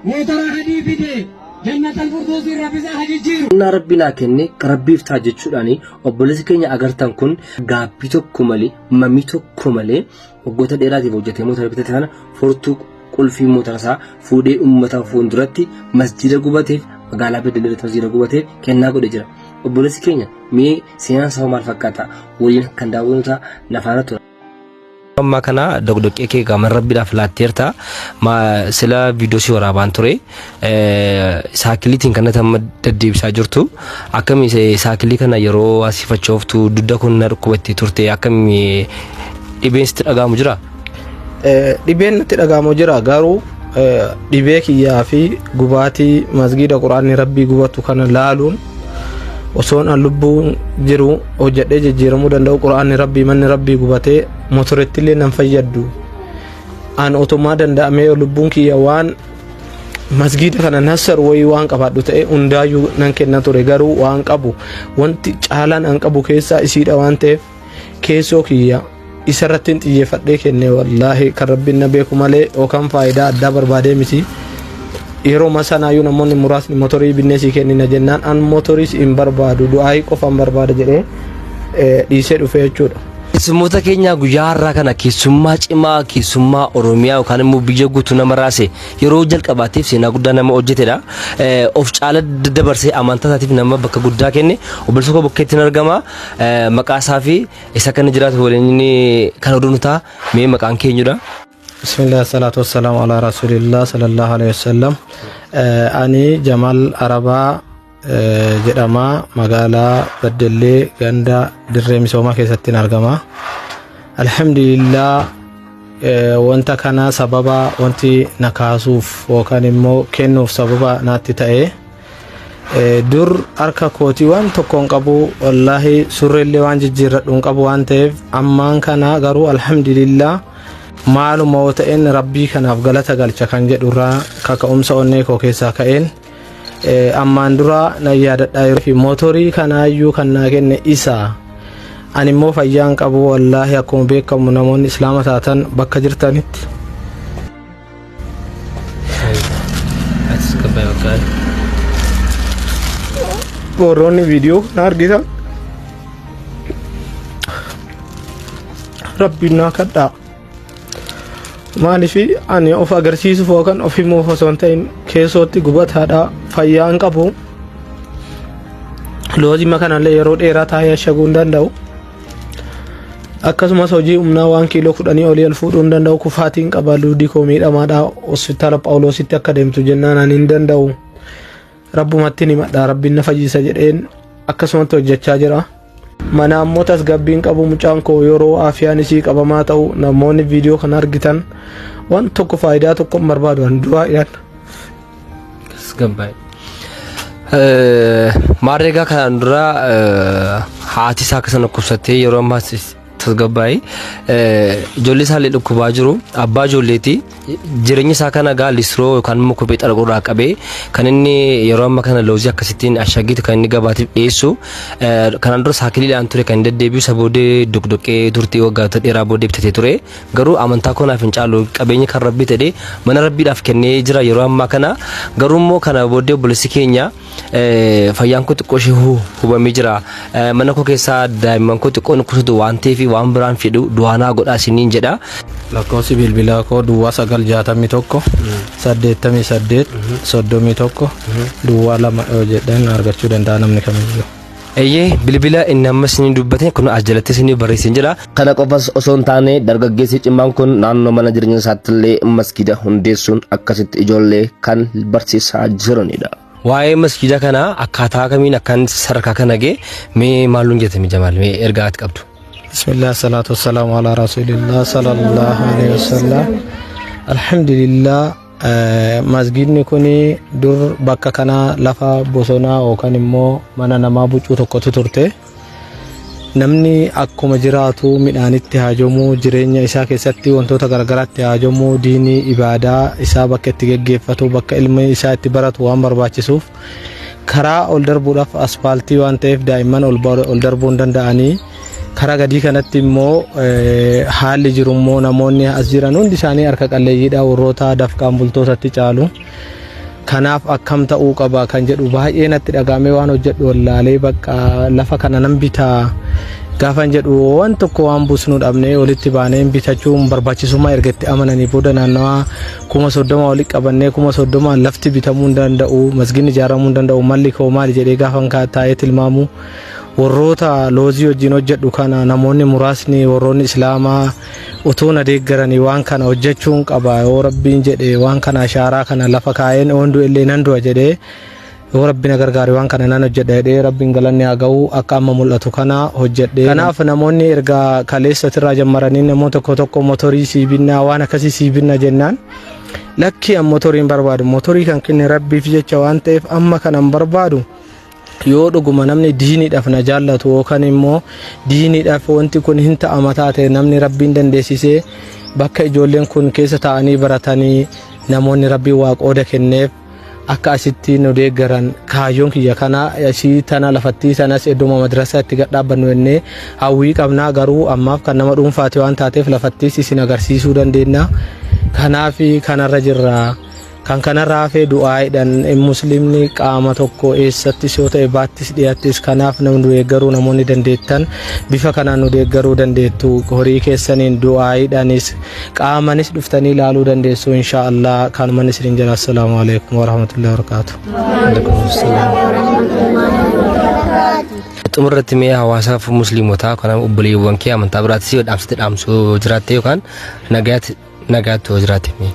Motora hadii fide Jannatal Furdoosiin Rabbi isaa ha jijjiiru. Kennaa Rabbi naa kenne Rabbiif ta'a jechuudhaan obboleessi keenya agartan kun gaabbii tokko malee mamii tokko malee waggoota dheeraatiif hojjetee motora bitate sana furtuu qulfii motora isaa fuudhee uummata fuulduratti masjiida gubateef magaalaa Beddellee irratti masjiida gubateef kennaa godhe jira. Obboleessi keenya mee seenaan isaa maal fakkaata? Waliin kan daawwannu ta'a na faana tura. Ammaa kana doqdoqqee kee gaaman rabbiidhaaf laatteerta. Sila viidiyoo si waraabaan ture. Saakiliitiin kanatti amma deddeebisaa jirtu. Akkami saakilii kana yeroo asii fachooftu dugda kun na dhukkubattee turte akkami dhibeen sitti dhaga'amu jira? Dhibeen natti dhaga'amu jira garuu dhibee kiyyaa fi gubaatii masgiida quraanni rabbii gubatu kana laaluun osoon an lubbuun jiru hojjedhee jijjiiramuu danda'u quraanni rabbii manni rabbii gubatee motoretti illee nan fayyaddu an otomaa danda'amee lubbuun kiyya waan masgiida kana nassar wayii waan qabaadhu ta'e hundaayyuu nan kenna ture garuu waan qabu wanti caalaan an qabu keessaa isiidha waan ta'eef keessoo kiyya isarrattiin xiyyeeffadhee kenne wallaahi kan rabbiin na beeku malee yookaan faayidaa addaa barbaadee miti. Yeroo sanaayyuu namoonni muraasni motorii binnee sii kennina jennaan an motoriis hin barbaadu du'aayii qofaan barbaada jedhee dhiisee dhufe jechuudha. Keessummoota keenya guyyaa har'aa kana keessummaa cimaa keessummaa Oromiyaa yookaan immoo biyya guutuu nama raase yeroo jalqabaatiif seenaa guddaa nama hojjetedha. Of caala dabarsee amantaa isaatiif nama bakka guddaa kenne obboleessa koo bukkeetti argama. Maqaa isaa fi isa akka inni jiraatu waliin kan oduun ta'a. Mee maqaan keenyudha. Bismillah salatu wassalamu ala rasulillah sallallahu alaihi wasallam. Ani Jamal Arabaa jedhama magaalaa Beddellee ganda dirree misoomaa keessatti argama. Alhamdulillah wanta kana sababa wanti na kaasuuf yookaan immoo kennuuf sababa naatti ta'e Dur harka kootii waan tokko hin qabu wallaahi surreellee waan jijjiirradhu hin qabu waan ta'eef ammaan kana garuu alhamdulillah maaluma yoo ta'een rabbii kanaaf galata galcha kan jedhu irraa kaka'umsa onnee koo keessaa ka'een ammaan dura nan yaadadha yeroo fi mootorii kanaayyuu kan naa kenne isa ani immoo fayyaa hin qabu wallaahi akkuma beekamu namoonni islaama taatan bakka jirtanitti Warroonni viidiyoo kana argitan rabbiin naa kadhaa. Maaliif ani of agarsiisuuf yookaan of himuuf osoo hin ta'in keessootti gubataadha fayyaa hin qabu. Loozima kanallee yeroo dheeraa taa'ee ashaguu hin danda'u. Akkasumas hojii humnaa waan kiiloo kudhanii olii ol fuudhuu hin danda'u kufaatiin qaba luudii koo miidhamaadha hospitaala Phaawuloositti akka deemtu jennaan ani hin danda'u rabbumatti himadha rabbiin na fayyisa jedheen akkasumatti hojjechaa jira. Mana ammoo tasgabbiin qabu mucaan koo yeroo aafiyaan isii qabamaa ta'u namoonni viidiyoo kana argitan waan tokko faayidaa tokko hin barbaadu an du'aa jedhan. Tasgabbaa'e. Maarree egaa kanaan dura haati isaa akka sana dhukkubsattee yeroo ammaa tasgabbaa'e. Ijoollee isaa illee dhukkubaa jiru. Abbaa ijoolleeti. Jireenya isaa kana egaa lisroo yookaan immoo kophee xaragurraa qabee kan inni yeroo ammaa kana loozii akkasittiin ashagiitu kan inni gabaatiif dhiyeessu. Kanaan dura saakiliidhaan ture kan inni deddeebi'u isa booddee doqdoqqee turtii waggaa dheeraa booddee bitatee ture. Garuu amantaa koo naaf hin caalu qabeenyi kan rabbii ta'e mana rabbiidhaaf kennee jira yeroo ammaa kana garuu immoo kana booddee obboleessi keenya fayyaan koo xiqqoo ishee hubamee jira mana koo keessaa daa'imman koo xiqqoo dhukkubsatu waan ta'eef waan biraan fedhu du'aanaa godhaa isiniin jedha. Lakkoofsi bilbilaa koo duwwaa 9 61 88 31 02 yoo jedhan argachuu danda'a namni kamiyyuu. Eeyyee bilbila inni amma isinii dubbate kun as jalatti isinii barreesseen jira. Kana qofas osoo hin taane dargaggeessi cimaan kun naannoo mana jireenya isaatti illee masgiida hundeessuun akkasitti ijoollee kan barsiisaa jiranidha. Waa'ee masgiida kanaa akkaataa kamiin akkaan sadarkaa kana ga'e mee maal nuun jette Jamaal mee ergaa ati qabdu. Bismillah salatu wassalamu ala rasulillah sallallahu alaihi wasallam. Alhamdulillah Masgiidni kun dur bakka kana lafa bosonaa yookaan immoo mana namaa bucuu tokkotu turte. Namni akkuma jiraatu midhaanitti haajomuu jireenya isaa keessatti wantoota garagaraatti haajomuu diinii ibaadaa isaa bakka itti geggeeffatu bakka ilmi isaa itti baratu waan barbaachisuuf karaa ol darbuudhaaf aspaaltii waan ta'eef daa'imman ol darbuu hin danda'anii Karaa gadii kanatti immoo haalli jiru immoo namoonni as jiran hundi isaanii harka qalleeyyiidha warroota dafqaan bultootatti caalu. Kanaaf akkam ta'uu qaba kan jedhu baay'ee natti dhagaamee waan hojjedhu wallaalee bakka lafa kana nan bitaa gaafan jedhu waan tokko waan buusnu dhabnee walitti baanee bitachuun barbaachisummaa erga itti amananii booda naannawaa 30,000 walitti qabannee 30,000 lafti bitamuu hin danda'u, masginni ijaaramuu hin danda'u, malli koo maali jedhee gaafan taa'ee tilmaamu warroota loozii wajjin hojjedhu kana namoonni muraasni warroonni islaamaa utuu na deeggaranii waan kana hojjechuun qaba, yoo rabbiin jedhe waan kana ashaaraa kana lafa kaa'een oon du'e illee nan du'a jedhee, yoo rabbi na gargaare waan kana nan hojjedha jedhee, rabbiin galanni haa ga'u, akka amma mul'atu kana hojjedhe. Kanaaf namoonni erga kaleessatirraa jammaranii namoota tokko tokko motorii sii binnaa, waan akkasii sii binna jennaan, lakki, an motorii hin barbaadu, motorii kan kenne rabbiif jecha waan ta'eef amma kanan barbaadu yoo dhuguma namni diiniidhaaf na jaallatu yookaan immoo diiniidhaaf wanti kun hin ta'ama taate, namni rabbiin dandeessisee bakka ijoolleen kun keessa taa'anii baratanii, namoonni rabbiin waa qooda kenneef akka asitti nu deeggaran kaayyoon kiyya kana. Ishii tana lafattii sanas idduma madrasaa itti gad dhaabbannu jennee hawwii qabnaa, garuu ammaaf kan nama dhuunfaati waan taateef lafattiis isin agarsiisuu dandeenya. Kanaaf kanarra jirra. Kan kanarraa hafee du'aa'idhaan muslimni qaama tokko eessattis yoo ta'e, baattis dhiyaattis, kanaaf namni nu deeggaruu namoonni dandeettan bifa kanaan nu deeggaruu dandeettu, horii keessaniin, du'aa'idhaanis, qaamanis dhuftanii ilaaluu dandeessu insha Allah. Kanuman isinin jedha. Assalaamu alaikum warahmatullahi wabarakatuh. Xumurratti mee hawaasaaf musliimotaa kana obboleewwan kee amantaa biraattis yoo dhaamsite dhaamsuu jiraatte yookaan nagaatti nagaatti yoo jiraate mee.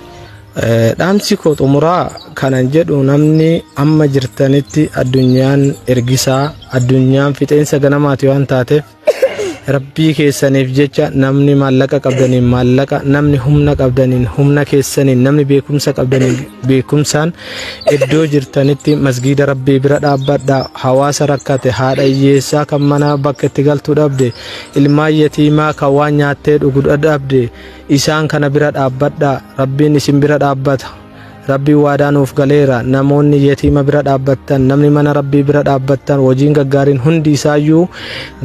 Dhaamsi koo xumuraa kanan jedhu, namni amma jirtanitti addunyaan ergisaa, addunyaan fixeensa ganamaati waan taateef, rabbii keessaniif jecha namni maallaqa qabdaniin maallaqa, namni humna qabdaniin humna keessaniin, namni beekumsa qabdaniin beekumsaan, iddoo jirtanitti masgiida rabbii bira dhaabbadha. Hawaasa rakkate, haadha hiyyeessaa kan mana bakka itti galtu dhabde, ilmaan yatiimaa kan waan nyaattee dhugu dhabde, isaan kana bira dhaabbadha. Rabbiin isin bira dhaabbata. Rabbiin waadaa nuuf galeera. Namoonni yatiima bira dhaabbattan, namni mana rabbii bira dhaabbattan, hojiin gaggaariin hundi isaayyuu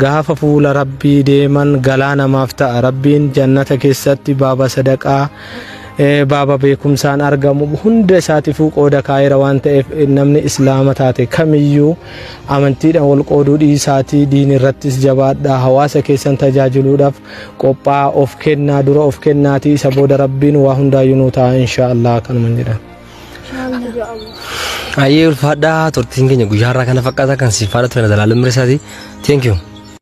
gaafa fuula rabbii deeman galaa namaaf ta'a. Rabbiin jannata keessatti baaba sadaqaa, baaba beekumsaan argamu hunda isaatiifuu qooda kaa'eera waan ta'eef, namni islaama taate kamiyyuu amantiidhaan wal qooduu dhiisaatii diin irrattis jabaadhaa, hawaasa keessan tajaajiluudhaaf qophaa of kennaa, dura of kennaatii isa booda rabbiin waa hundaayyuu nuu ta'a insha Allah, kanuman jedhan. Ayyee, ulfaadhaa, turtiin keenya guyyaa har'aa kana fakkaata. Kan siif faana ture Zalaalam Mirsaati. Thank you.